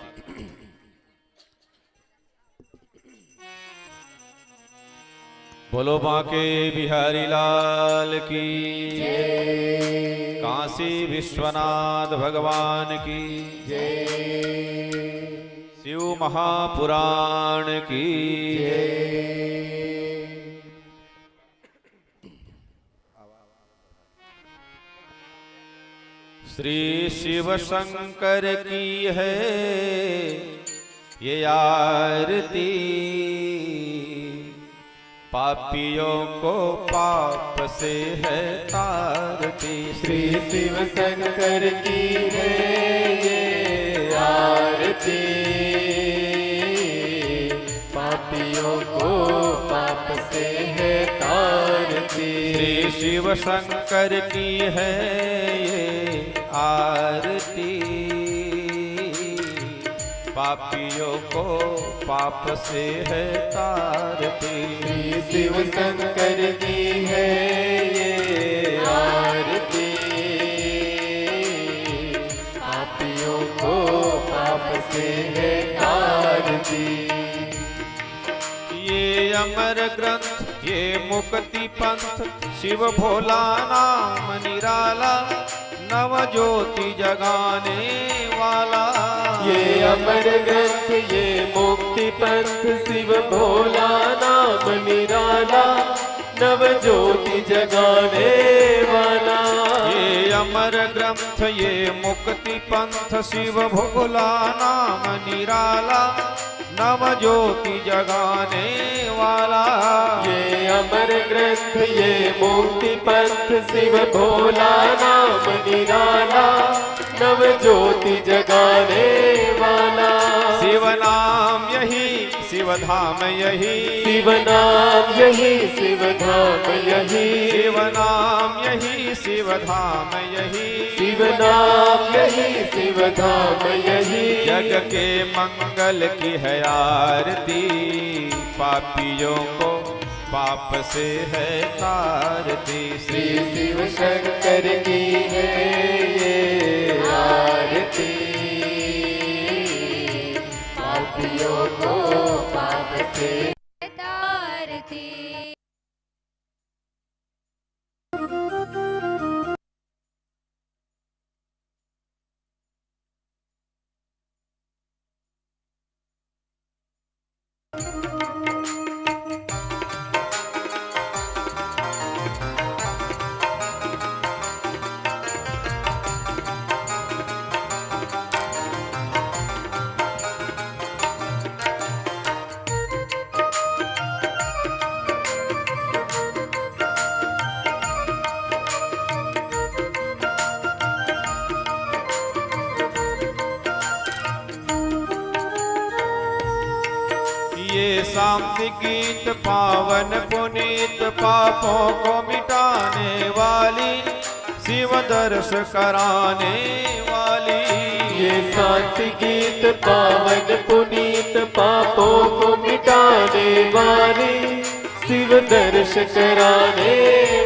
बोलो बांके बिहारी लाल की जय। काशी विश्वनाथ भगवान की जय। शिव महापुराण की जय। श्री शिव शंकर की है ये आरती, पापियों को पाप से है तारती। श्री शिव शंकर की है ये आरती, पापियों को पाप से है तारती। श्री शिव शंकर की है ये आरती, पापियों को पाप से है तारती। श्री शिव शंकर की है ये आरती, पापियों को पाप से है तारती। ये अमर ग्रंथ, ये मुक्ति पंथ, शिव भोला नाम निराला, नव ज्योति जगाने वाला। ये अमर ग्रंथ, ये मुक्ति पंथ, शिव भोला नाम निराला, नव ज्योति जगाने वाला। ये अमर ग्रंथ, ये मुक्ति पंथ, शिव भोला नाम निराला, नव ज्योति जगाने वाला। ये अमर ग्रंथ, ये मुक्ति पंथ, शिव भोला नाम निराला, नव ज्योति जगाने वाला। शिव नाम यही, शिव शिव धाम यही, शिव नाम यही, शिव धाम यही। शिव नाम यही, शिव धाम यही। शिव नाम यही, शिव धाम यही। जग के मंगल की है आरती, पापियों को पाप से है तारती। श्री शिव शंकर की है ये आरती, पापियों को पाप से तारती। ये शांति गीत पावन पुनीत, पापों को मिटाने वाली, शिव दर्श कराने वाली। ये शांति गीत पावन पुनीत, पापों को मिटाने वाली, शिव दर्श कराने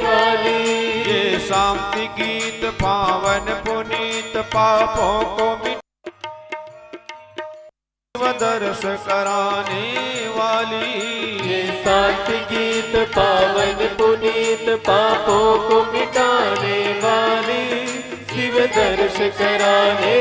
वाली। ये शांति गीत पावन पुनीत, पापों को मिट शिव दर्श कराने वाली। ये शांति गीत पावन पुनीत, पापों को मिटाने वाली, शिव दर्श कराने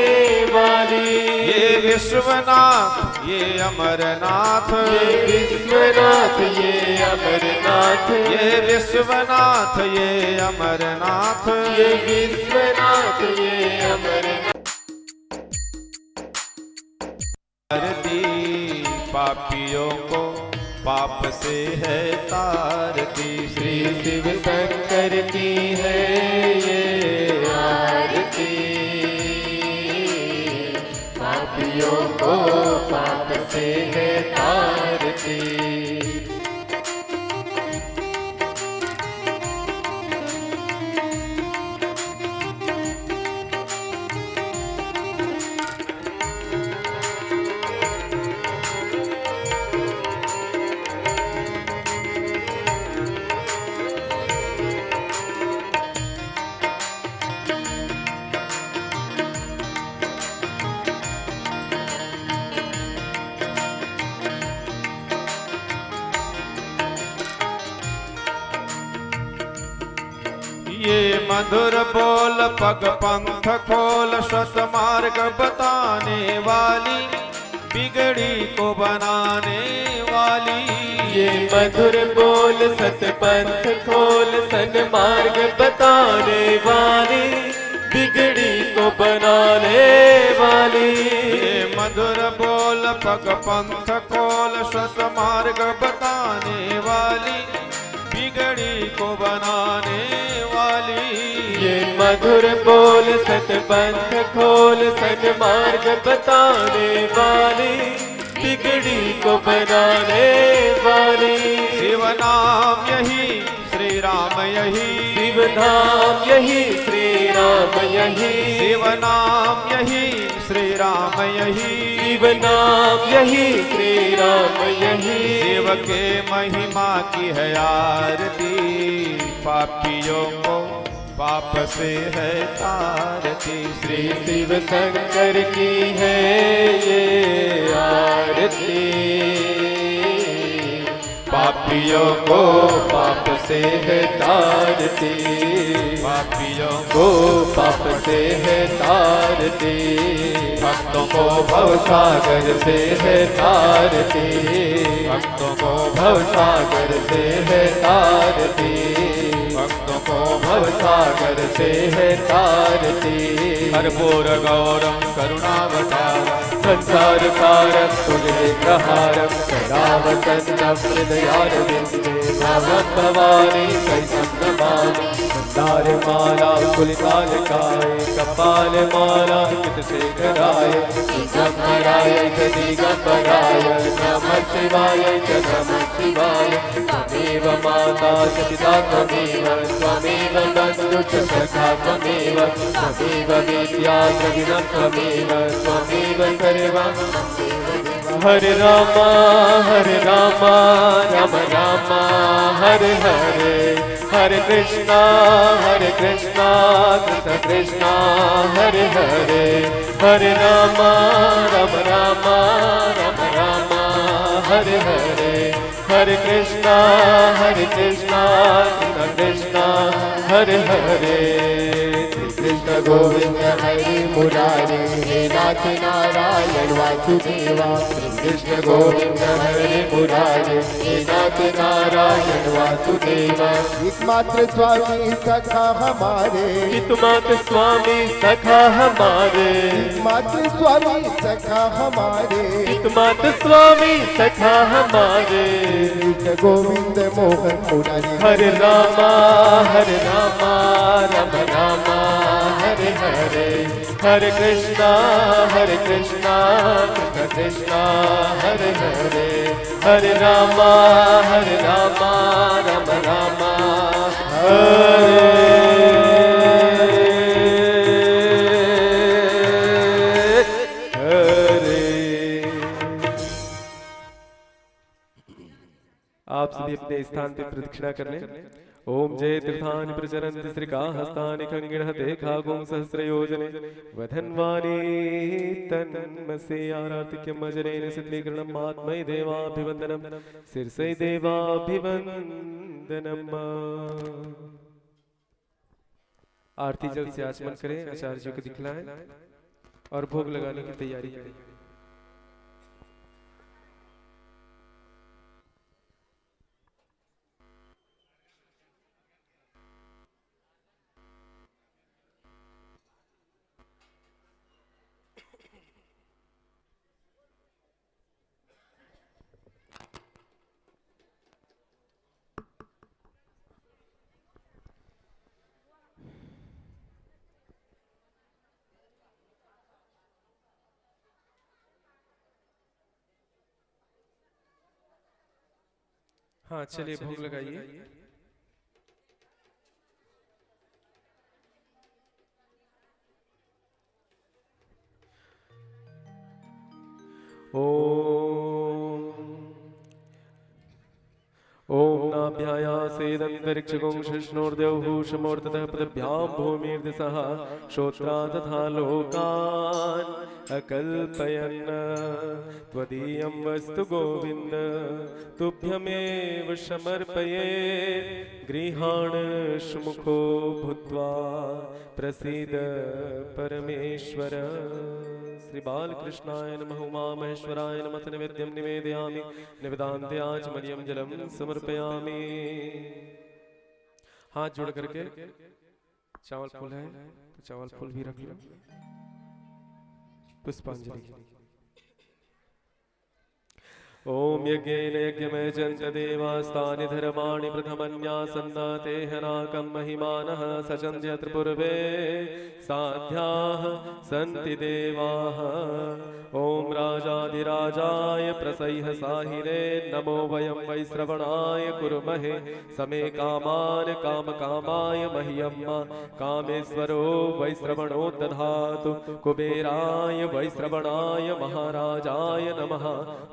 वाली। ये विश्वनाथ, ये अमरनाथ, ये विश्वनाथ, ये अमरनाथ, ये विश्वनाथ, ये अमरनाथ, ये विश्वनाथ, ये अमरनाथ। आरती पापियों को पाप से है तारती। श्री शिव शंकर की है ये आरती, पापियों को पाप से है तारती। ये मधुर बोल पग पंथ खोल, सतमार्ग बताने वाली, बिगड़ी को बनाने वाली। ये मधुर बोल सतपंथ खोल, सन्मार्ग बताने वाली, बिगड़ी को बनाने वाली। ये मधुर बोल पग पंथ खोल, सतमार्ग बताने वाली, बिगड़ी को बनाने वाली। ये मधुर बोल सतपंथ खोल, सन्मार्ग बताने वाली, बिगड़ी को बनाने वाली। शिव नाम यही, श्री राम यही। शिव नाम यही, श्री राम यही। शिव नाम यही, श्री राम यही। शिव नाम यही, श्री राम यही। शिव के महिमा की है आरती, पापियों को पाप से है तारती। श्री शिव शंकर की है ये आरती, पापियों को पाप से है तारती। पापियों को पाप से है तारती, भक्तों को भवसागर से है तारती। भक्तों को भवसागर से है तारती। भक्तों को भवसागर से है तारती। कर्पूर गौरम करुणावतारम, संसार सारम भुजगेन्द्रहारम, सदा वसंतम हृदयारविंदे। भवम भवानी सहितं नमामि। तारमाला कुलितालकाय कपालमाला कितशेखराय दिगम्बराय च दिगम्बराय नमः शिवाय च नमः शिवाय। त्वमेव माता च पिता त्वमेव त्वमेव बन्धु च सखा त्वमेव त्वमेव विद्या द्रविणं त्वमेव त्वमेव सर्वं। हरे राम हरे राम राम राम हरे हरे। हरे कृष्णा हरे कृष्णा कृष्णा कृष्णा हरे हरे। हरे राम राम राम राम राम हरे हरे। हरे कृष्णा हरे कृष्णा कृष्णा कृष्णा हरे हरे। कृष्ण गोविंद हरे मुरारे हे नाथ नारायण वासुदेवा। कृष्ण गोविंद हरे मुरारे हे नाथ नारायण वासुदेवा। एकमात्र स्वामी सखा हमारे। एकमात्र स्वामी सखा हमारे। एकमात्र स्वामी सखा हमारे। एकमात्र स्वामी सखा हमारे। कृष्ण गोविंद मोहन मुरारी। हरे रामा हरे रामा राम रामा हरे हरे। हरे कृष्णा हरे कृष्णा कृष्ण कृष्णा हरे हरे। हरे रामा हरे रामा राम रामा हरे हरे। आप सभी अपने स्थान पे प्रदक्षिणा कर लें। ओम जय तीर्थानि प्रचरन्ति श्रिका हस्तानि खंगिणहते खागुं सहस्रयोजने वधन्वानि तन्मसे आराधिक्यम अजरेण सिद्धीकरणम आत्मय देवाभिवंदनम शिरसै देवाभिवंदनम। आरती जल से आचमन करें, आचार्य जी को दिखलाएं और भोग लगाने की तैयारी करें। हाँ, चलिए, भोग लगाइए। ॐ। ॐ नाभ्यायासेदन्तरिक्षगुं शिश्नोर्द्यौः समोर्ततः पदभ्यां भूमिर्दिशः श्रोत्रा तथा लोकान् अकल्पयन्। त्वदीयं वस्तु गोविन्द तुभ्यमेव समर्पये। गृहाण सुमुखो भूत्वा प्रसीद परमेश्वर। श्री बालकृष्णाय नमः। उमा महेश्वराय नमः। नैवेद्यम निवेदयामि। निवेदान्ते आचमनीयम जलम समर्पयामि। हाथ जोड़ करके, चावल फूल है तो चावल फूल भी रख लो। पुष्पांजलि। ॐ यज्ञेन यज्ञमयजन्त देवास्तानि धर्माणि प्रथमन्यासन्नातेहनाकं महिमानः सचन्त्यत्र पूर्वे साध्याः सन्ति देवाः। ॐ राजाधिराजाय प्रसह्य साहिने नमो वयं वैश्रवणाय कुर्महे समे कामान् कामकामाय मह्यं कामेश्वरो वैश्रवणो दधातु कुबेराय वैश्रवणाय महाराजाय नमः।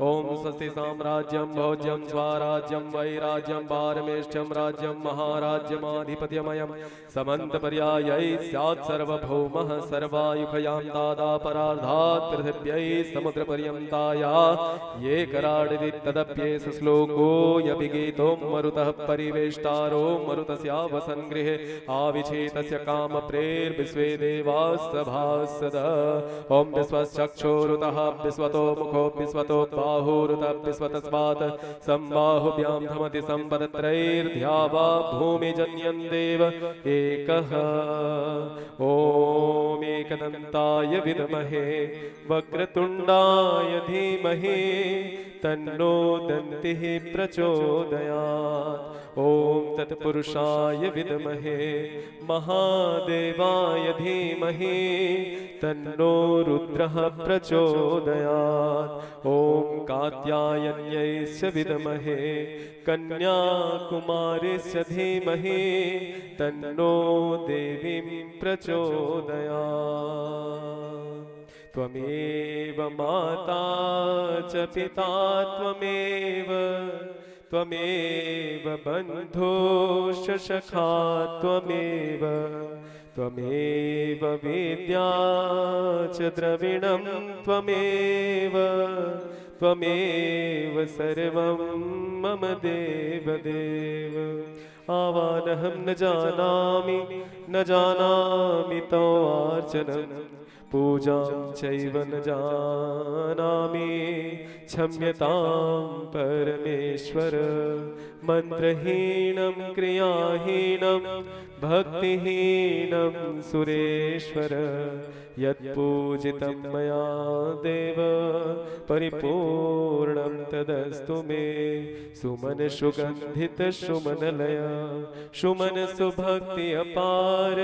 ॐ स्वस्ति साम्राज्यं भोज्यं स्वाराज्यं वैराज्यं पारमेष्ठ्यं राज्यं महाराज्यमाधिपत्यमयं समन्तपर्यायैः स्यात् सर्वभौमः सर्वायुखयां दादापरार्धात् पृथिव्यै समुद्रपर्यन्ताया ये कराडिति तदप्येष श्लोको यभिगीतो मरुतः परिवेष्टारो मरुतस्यावसन्गृहे आविचि तस्य कामप्रेर्विश्वे देवाः सभासदः। ॐ विश्वश्चक्षुरुतः विश्वतो मुखो विश्वतो बाहुरुतः विश्वतस्वात् सम्बाहुभ्यां धमति सम्पदत्रैर्द्यावा भूमिजन्यं देव एकः। ॐ एकदन्ताय विद्महे वक्रतुण्डाय धीमहि तन्नो दन्तिः प्रचोदयात्। ॐ तत्पुरुषाय विद्महे महादेवाय धीमहि तन्नो रुद्रः प्रचोदयात्। ॐ कात्यायन्यैश्च विद्महे कन्याकुमारीश्च धीमहि तन्नो देवीं प्रचोदयात्। त्वमेव माता च पिता त्वमेव, त्वमेव बन्धुश्च सखा त्वमेव, त्वमेव विद्या च द्रविणं त्वमेव, त्वमेव सर्वं मम देवदेव। आवानहं न जानामि, न जानामि तवार्चनं, पूजां चैव न जानामि, क्षम्यतां परमेश्वर। मन्त्रहीनं क्रियाहीनं भक्तिहीनं सुरेश्वर, यत्पूजितं मया देव परिपूर्णं तदस्तु मे। सुमन सुगन्धित सुमन लय सुमन सुभक्ति अपार,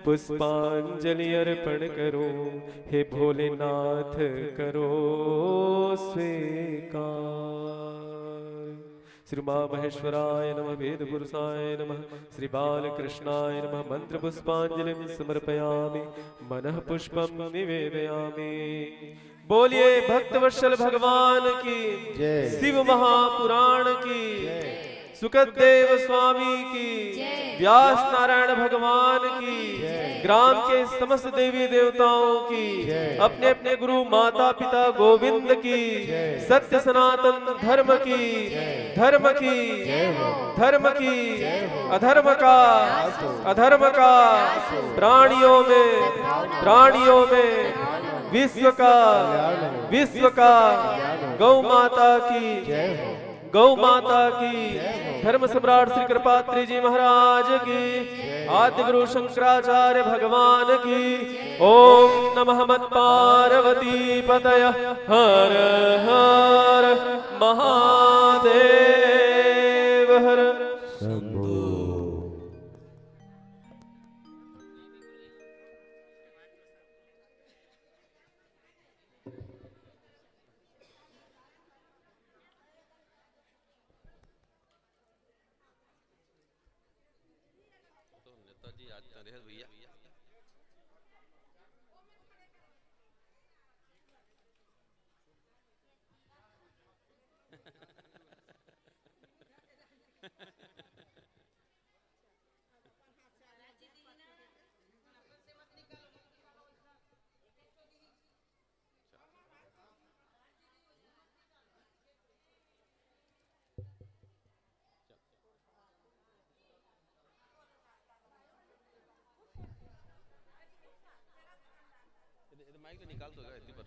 पुष्पांजलि अर्पण करूं, हे भोलेनाथ करो स्वीकार। श्री उमा महेश्वराय नमः, वेद पुरुषाय नमः, श्री बालकृष्णाय नमः। मंत्र पुष्पांजलि समर्पयामि, मनः पुष्पं निवेदयामि। बोलिए भक्तवत्सल भगवान की, जय। शिव महापुराण की, जय। सुखदेव स्वामी की, जय। व्यास नारायण भगवान की, जय। ग्राम के समस्त देवी देवताओं की, जय। अपने अपने गुरु माता पिता गोविंद की, जय। सत्य सनातन धर्म की, जय। धर्म की, जय हो। धर्म की, जय हो। अधर्म का, नाश हो। अधर्म का, नाश हो। प्राणियों में, सद्भावना, प्राणियों में, सद्भावना, विश्व का, कल्याण हो। विश्व का, कल्याण हो। गौ माता की, जय हो। गौ माता की, जय हो। धर्म सम्राट श्री कृपात्री जी महाराज की, जय। आदि गुरु शंकराचार्य भगवान की। ओम नमः मत पार्वती पतय हर हर महादेव हर। शंभो। तो नेताजी आज तो रहे भैया। माइक तो निकाल दो, इतनी बार।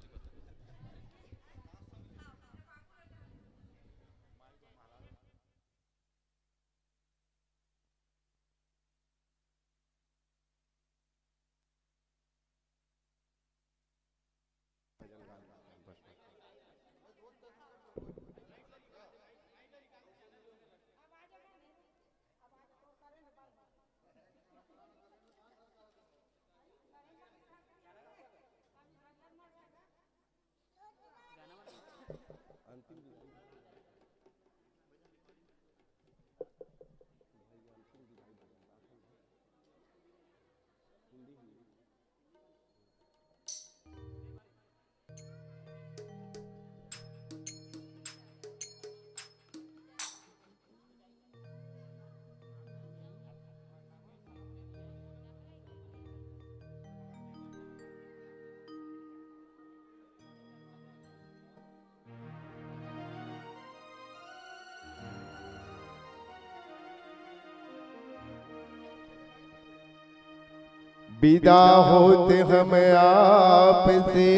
विदा होत हम आपसे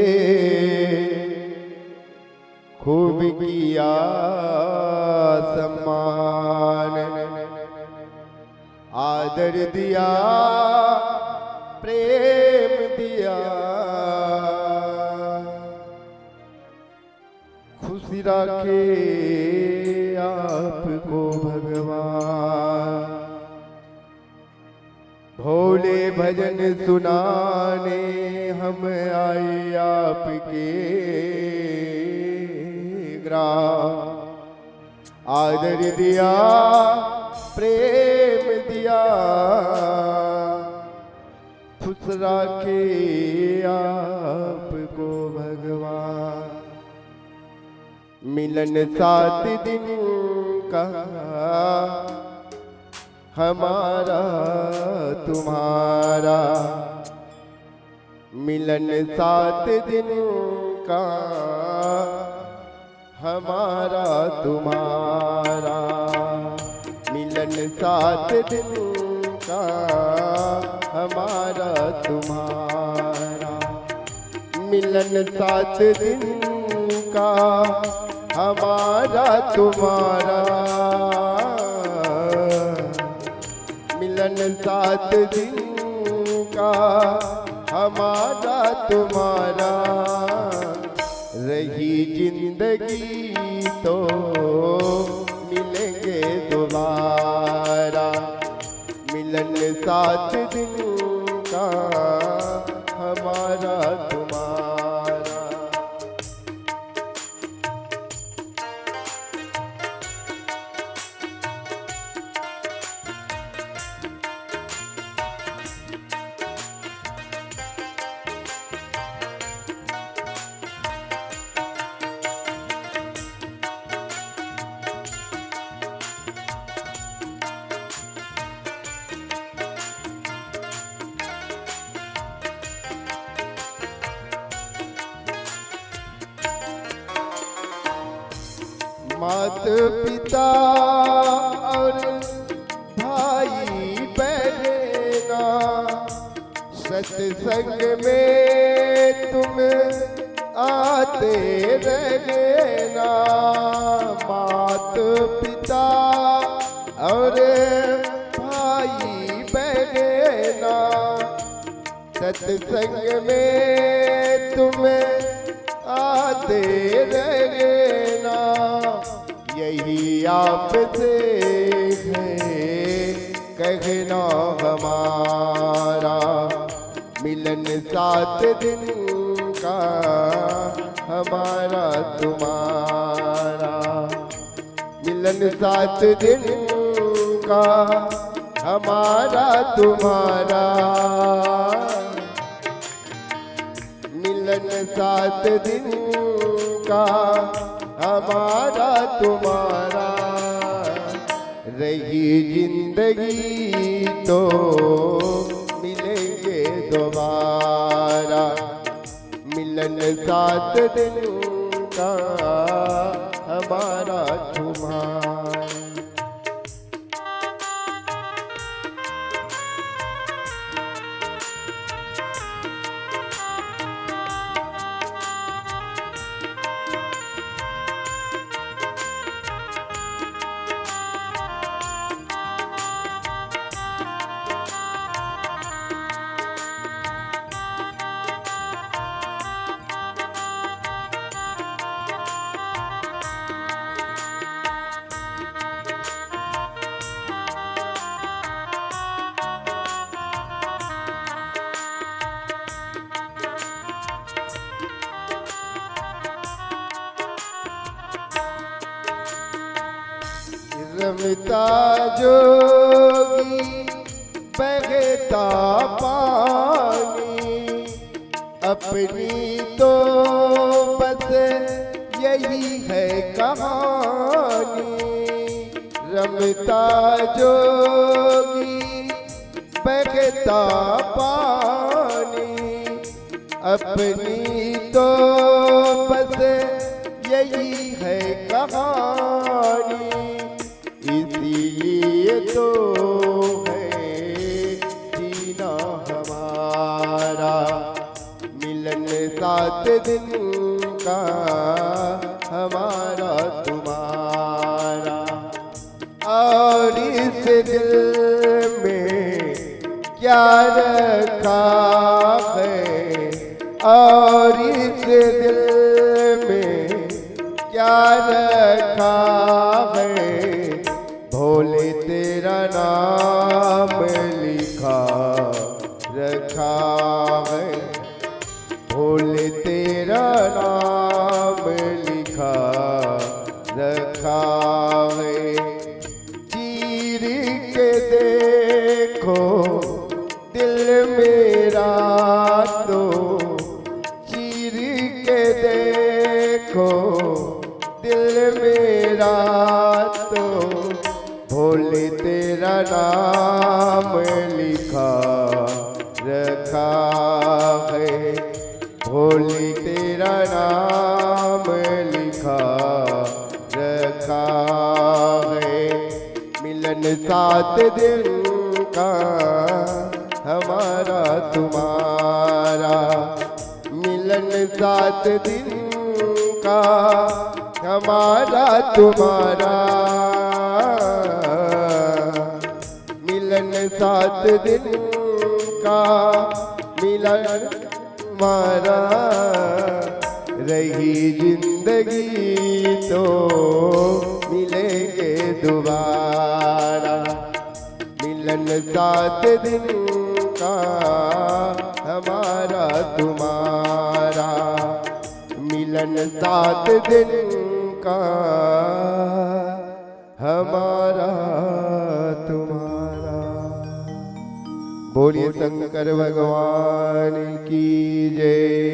खूब किया सम्मान, आदर दिया, प्रेम दिया, खुश रखे आपको भगवान। भजन सुनाने हम आए आपके ग्राम। आदर दिया, प्रेम दिया, खुश रखे आपको भगवान। मिलन सात दिन का हमारा तुम्हारा, मिलन सात दिन का हमारा तुम्हारा, मिलन सात दिन का हमारा तुम्हारा, मिलन सात दिन का हमारा तुम्हारा, मिलन सात दिन का हमारा तुम्हारा। रही जिंदगी तो मिलेंगे दोबारा, मिलन सात दिन का हमारा तुम्हारा। मात पिता और भाई बहना, सत्संग में तुम आते रहना। मात पिता और भाई बहना, सत्संग में तुम आते रहना। यही आपसे है कहना हमारा, मिलन सात दिन का हमारा तुम्हारा, मिलन सात दिन का हमारा तुम्हारा, मिलन सात दिन का हमारा तुम्हारा। रही जिंदगी तो मिलेंगे दोबारा, मिलन सात दिन का हमारा तुम्हारा। रमता जोगी बहता पानी, अपनी तो बस यही है कहानी। रमता जोगी बहता पानी, अपनी तो बस यही है कहानी। इसीलिए तो है जीना हमारा, मिलन सात दिन का हमारा तुम्हारा। और इस दिल में क्या रखा है, और इस दिल में क्या रखा है, भोले तेरा नाम लिखा भोले तेरा नाम लिखा रखा है। चीर के देखो दिल मेरा तो, चीर के देखो दिल मेरा तो, भोले तेरा नाम लिखा रखा है। भोले तेरा नाम लिखा रखा है। मिलन सात दिन का हमारा तुम्हारा, मिलन सात दिन का हमारा तुम्हारा, मिलन सात दिन का मिलन हमारा। रही जिंदगी तो मिलेंगे दोबारा। मिलन सात दिन का हमारा तुम्हारा, मिलन सात दिन का हमारा तुम्हारा। बोलिए शंकर भगवान की जय।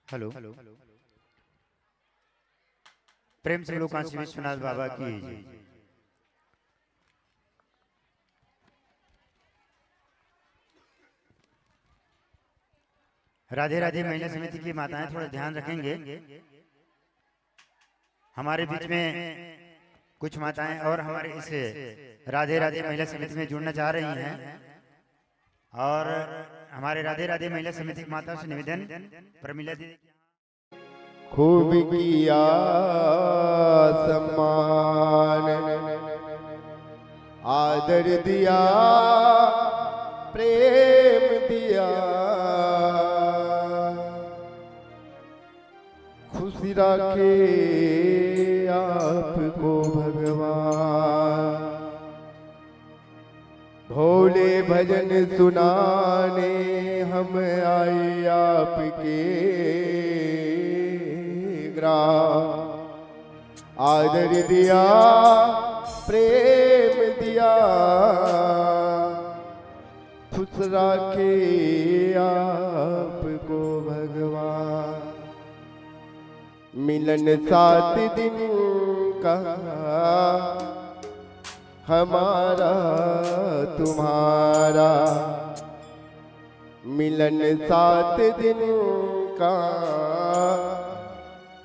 हेलो। प्रेम से बोलो काशी विश्वनाथ बाबा की। राधे राधे महिला समिति की माताएं थोड़ा ध्यान रखेंगे। हमारे बीच में कुछ माताएं और हमारे इस राधे राधे महिला समिति में जुड़ना चाह रही हैं, और हमारे राधे राधे महिला समिति की माता से निवेदन, प्रमिला दीदी। खूब किया सम्मान, आदर दिया, प्रेम दिया, खुश रखे आपको भगवान। भोले भजन सुनाने हम आए आपके ग्राम। आदर दिया, प्रेम दिया, खुश रखे आपको भगवान। मिलन सात दिन का हमारा तुम्हारा, मिलन सात दिन का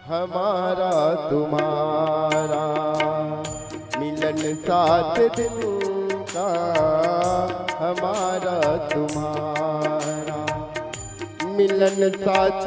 हमारा तुम्हारा, मिलन सात दिन का हमारा तुम्हारा, मिलन सात